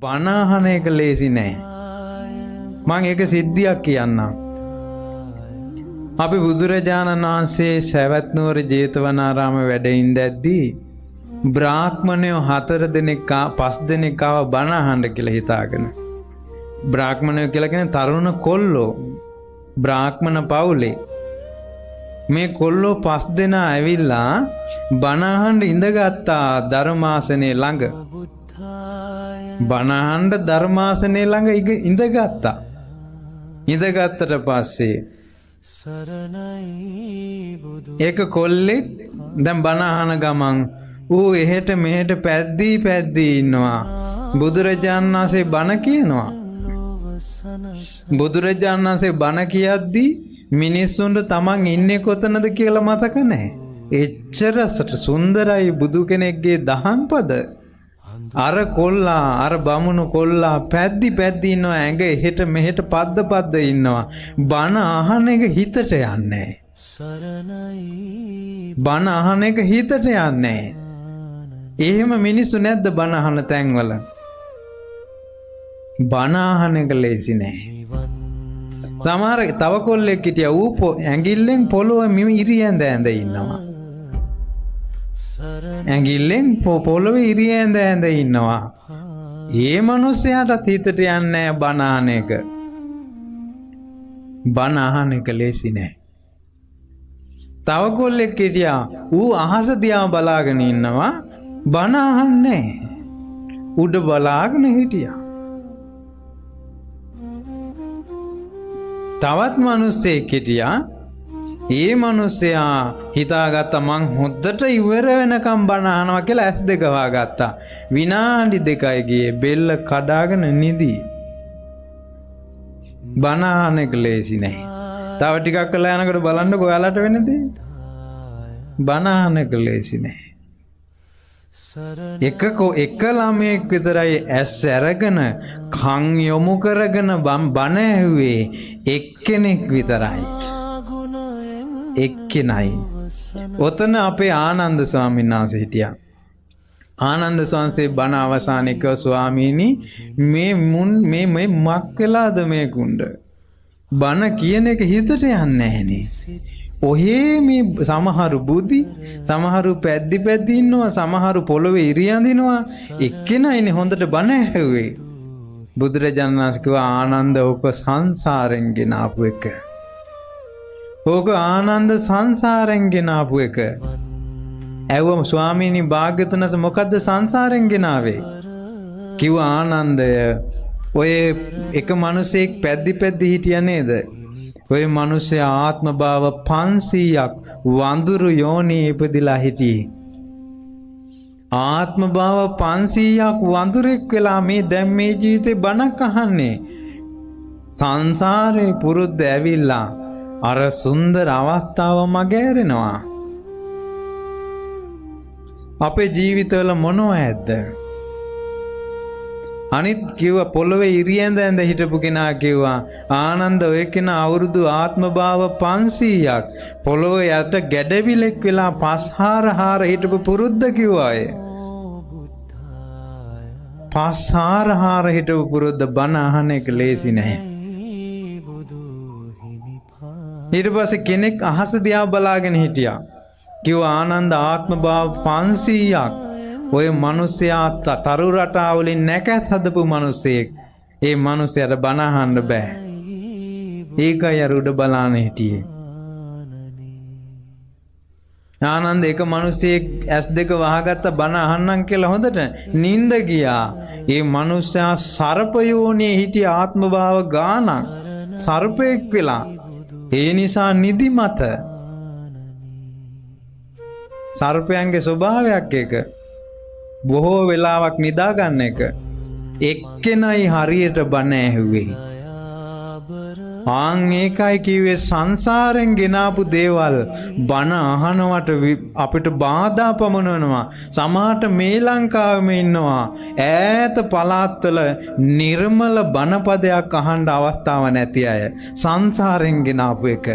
බණ අහන එක ලේසි නෑ. මං ඒක සිද්ධියක් කියන්නම්. අපි බුදුරජාණන් වහන්සේ සැවැත් නුවර ජේතවනාරාම වැඩ ඉඳද්දී බ්‍රාහ්මණයෝ 4 දෙනෙක් 5 දෙනෙක් ආව බණ අහන්න කියලා හිතාගෙන. බ්‍රාහ්මණයෝ කියලා කියන්නේ තරුණ කොල්ලෝ. බ්‍රාහ්මණ පවුලේ මේ කොල්ලෝ 5 දෙනා ඇවිල්ලා බණ අහන්න ඉඳගත්තා ධර්මාසනේ ළඟ. බණ අහන්න ධර්මාසනේ ළඟ ඉඳගත්තා. ඉඳගත්තට පස්සේ ඒක කොල්ලෙක් දැන් බණ අහන ගමන් ඌ එහෙට මෙහෙට පැද්දී පැද්දී ඉන්නවා. බුදුරජාණන් වහන්සේ බණ කියනවා. බුදුරජාණන් වහන්සේ බණ කියද්දී මිනිස්සුන්ට තමන් ඉන්නේ කොතනද කියලා මතක නැහැ. එච්චර සුන්දරයි බුදු කෙනෙක්ගේ දහම් පද. අර කොල්ලා, අර බමුණු කොල්ලා පැද්දි පැද්දි ඉන්නවා, ඇඟ එහෙට මෙහෙට පද්ද පද්ද ඉන්නවා. බණ අහන එක හිතට යන්නේ. බණ අහන එක හිතට යන්නේ. එහෙම මිනිස්සු නැද්ද බණ අහන තැන්වල? බණ අහන එක ලේසි නෑ. සමහර තව කොල්ලෙක් හිටියා, ඌ ඇඟිල්ලෙන් පොළොව ඉරි ඇඳ ඇඳ ඉන්නවා. ඇඟිල්ලෙන් පොළොවේ ඉරි ඇඳ ඇඳ ඉන්නවා. ඒ මිනිස්සයාටත් හිතට යන්නේ නෑ බණ අහන එක. බණ අහන එක ලේසි නෑ. තව කොල්ලෙක් හිටියා, ඌ අහස දිහා බලාගෙන ඉන්නවා, බණ අහන්නේ උඩ බලාගෙන හිටියා. තවත් මිනිස්සෙක් හිටියා, ඒ මිනිස්සයා හිතාගත්තා මං හොද්දට ඉවර වෙනකම් බණ අහනවා කියලා ඇස් දෙක වහගත්තා. විනාඩි 2යි ගියේ බෙල්ල කඩාගෙන නිදි. බණ අහන එක ලේසි නෑ. තව ටිකක් වෙලා යනකොට බලන්නකෝ ඔයාලට වෙන දේ. බණ අහන එක ලේසි නෑ. එක ළමයෙක් විතරයි ඇස් අරගෙන කන් යොමු කරගෙන බණ ඇහුවේ එක්කෙනෙක් විතරයි. එක්කෙනයි. ඔතන අපේ ආනන්ද ස්වාමීන් වහන්සේ හිටියා. ආනන්ද ස්වාමීන් බණ අවසානයේ කිව්වා, ස්වාමීනි මේ මුන් මේ මේ මක් වෙලාද මේ කුණ්ඩ බණ කියන එක හිතට යන්නේ නැහනේ. ඔහේ මේ සමහරු බුදි, සමහරු පැද්දි පැද්දි ඉන්නවා, සමහරු පොළොවේ ඉරි අඳිනවා. එක්කෙනයිනේ හොඳට බණ ඇහුවේ. බුදුරජාණන් වහන්සේ කිව්වා, ආනන්ද ඕක සංසාරෙන් ගෙන ආපු එක. ඕක ආනන්ද සංසාරෙන් ගෙන ආපු එක. ඇහුවම ස්වාමීනි භාග්‍යතුන් වහන්සේ මොකද්ද සංසාරෙන් ගෙනාවේ? කිව්වා ආනන්දය, ඔය එක මිනිසෙක් පැද්දි පැද්දි හිටියා නේද? ඔය මිනිස්සයා ආත්ම භාව 500ක් වඳුරු යෝනියේ ඉපදිලා හිටියේ. ආත්ම භාව 500ක් වඳුරෙක් වෙලා මේ දැන් මේ ජීවිතේ බණක් අහන්නේ. සංසාරේ පුරුද්ද ඇවිල්ලා අර සුන්දර අවස්ථාව මගහැරෙනවා. අපේ ජීවිතවල මොනව ඇද්ද? අනිත් කිව්වා පොළොවේ ඉරි ඇඳ ඇඳ හිටපු කෙනා කිව්වා, ආනන්ද ඔය කෙනා අවුරුදු ආත්ම භාව 500ක් පොළොව යට ගැඩවිලෙක් වෙලා පස්හාර හාර හිටපු පුරුද්ද කිව්වා. අය පස්හාර හාර හිටපු පුරුද්ද බණ අහන එක ලේසි නෑ. ඊට පස්සේ කෙනෙක් අහස දිහා බලාගෙන හිටියා. කිව්වා ආනන්ද ආත්ම භාව 500ක් ඔය මිනිස්සයා තරු රටා වලින් නැකත් හදපු මිනිස්සෙක්. ඒ මිනිස්සයාට බණ අහන්න බෑ. ඒකයි අර උඩ බලාන හිටියේ. ආනන්ද එක මිනිස්සෙක් ඇස් දෙක වහගත්ත බණ අහන්නම් කියලා හොඳට නිින්ද ගියා. ඒ මිනිස්සයා සර්ප යෝනියේ හිටිය ආත්ම භාව ගානක් සර්පෙක් වෙලා. ඒ නිසා නිදිමත. සර්පයන්ගේ ස්වභාවයක් ඒක. බොහෝ වෙලාවක් නිදා ගන්න එක. එක්කෙනයි හරියට බණ ඇහුවේ. ආන් ඒකයි කිව්වේ සංසාරෙන් ගෙනාපු දේවල් බණ අහනවට අපිට බාධා පමුණවනවා. සමහරට මේ ලංකාවෙම ඉන්නවා ඈත පළාත්වල නිර්මල බණපදයක් අහන්න අවස්ථාව නැති අය. සංසාරෙන් ගෙනාපු එක.